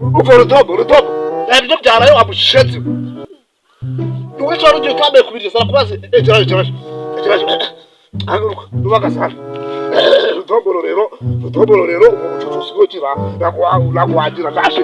Umva Rudobo, Rudobo, ibyo byaraye wamushetsi. Uwicara ugiye utambaye kubirya sarakubaze. Egerayo, egerayo, egerayo. Haguruka, nubaka sana. Rudobo rero, Rudobo rero, umucucu usigaye ugira, nakuwagira ndaje.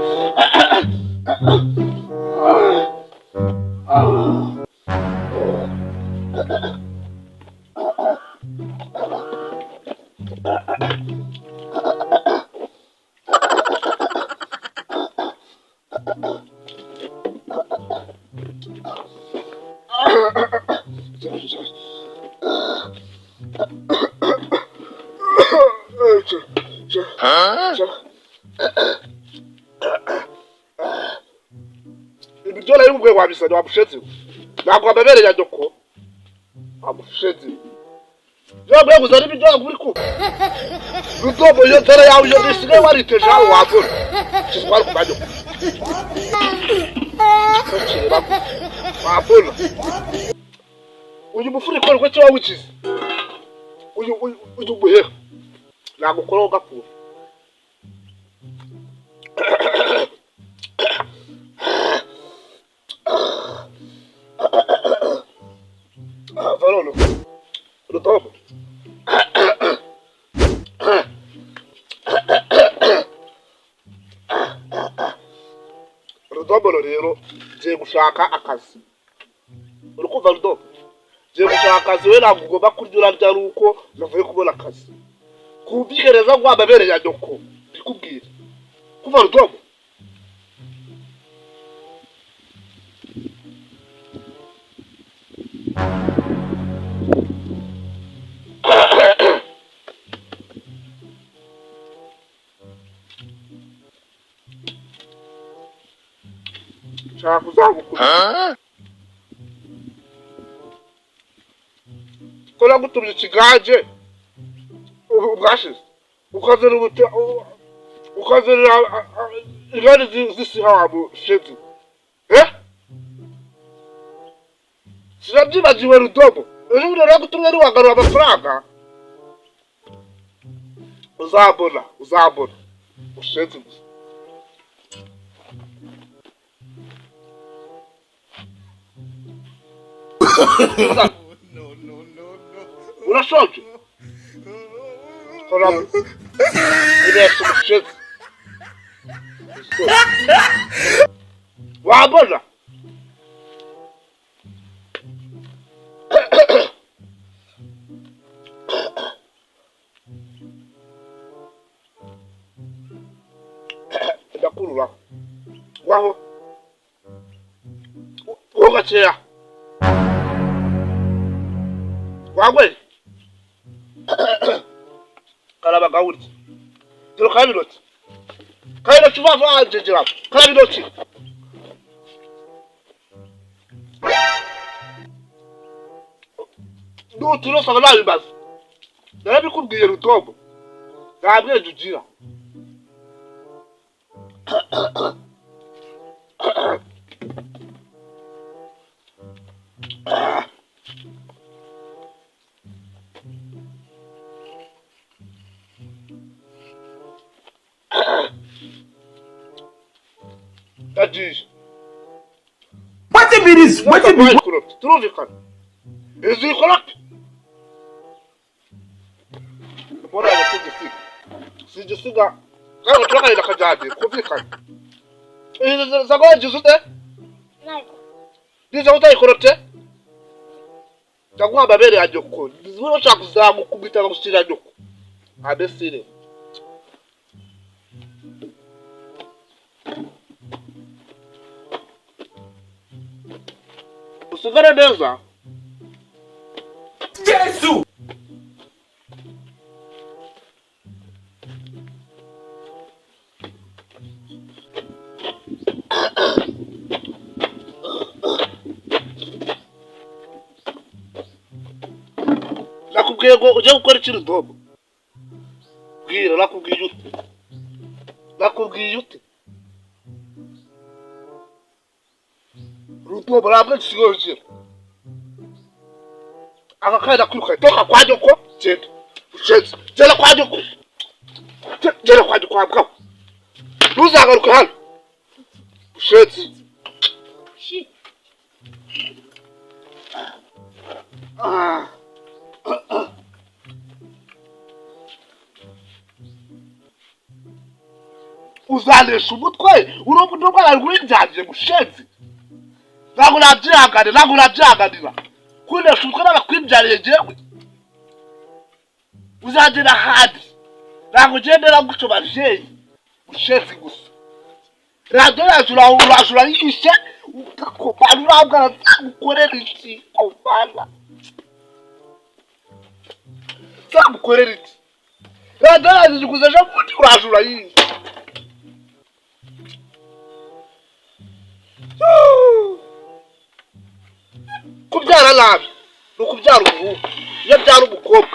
Ibiryo nari bubwiye wabisanye wamushetsi. Ntabwo amabere ya nyoko. Wamushetsi. Yabwiye kuzana ibiryo ntabwo uri kumva. Rudobo iyo nzara yawe iyo bisigaye wariteje aho wabura. Kizwara ku banyoko. Wabura. Uyu mufuniko uri cyo wawukize. Uyu muheha. Nagukora ugapfuye. Varono. Rudobo. Rudobo rero ngiye gushaka akazi. Uri kumva Rudobo? Ngiye gushaka akazi, we ntabwo ugomba kurya urarya ari uko navuye kubona akazi. Kubyihereza ngo amabere ya nyoko. Ndikubwira. Kuva Rudobo. Nshaka kuzagukubita. Ko nagutumye ikigage ubu bwashize ukazana ubute ukazanira ingari z'isiha wamushetsi. Eh? Sinabyibagiwe Rudobo. Ejo bundi nagutumye ntiwagarura amafaranga. Uzabona, uzabona. Ushetsi gusa. Urashonje? Kora. Ibesha umushetsi. Wabona? Ndakurura. Waho. Wowe gakeya. Wagwe. Karaba gahurye. Dore karaba intoki. Karaba intoki vuba vuba njegera. Karaba intoki. Nuturosa nabimaze. Narabikubwiye Rudobo. Nta bwenge ugira. Ndagiye. Wetin be this? Wetin be Turumvikana. Inzu ikorope. Mbona sigisiga. Sigisiga. Kandi turaganira akajyambere kumvikana. Zagoye ute? Niza utayikorotse? Ndaguha amabere ya nyoko. Niba ushaka kuzamukubita bagushyira nyoko. Abesire. Usigare neza. Jesu! Nakubwiye ngo ujye gukora iki Rudobo? Bwira, nakubwiye ute? Nakubwiye ute? Rutobo ntabwo nsigaye. Aka kanya kwiruka toka kwa nyoko, genda ushenze, genda kwa nyoko, genda kwa nyoko wabwawe, ntuzagaruke hano ushenze. Shi. Ah. Uzanesha umutwe urubuto rwawe rwinjanje mushenzi. Ntabwo nabyihanganira, ntabwo nabyihanganira kunesha umutwe n'abakwibyariye. Jewe uzagera ahandi, ntabwo ugendera gutyo bajeyi mushenzi. Gusa radiyo yacu uraje urayishe ugakomana, urabwara nzagukorera iki komana, nzagukorera iki? Radiyo yacu iguze ejo bundi, uraje urayishe. Kubyara nabi ni ukubyara umuhungu. Iyo abyara umukobwa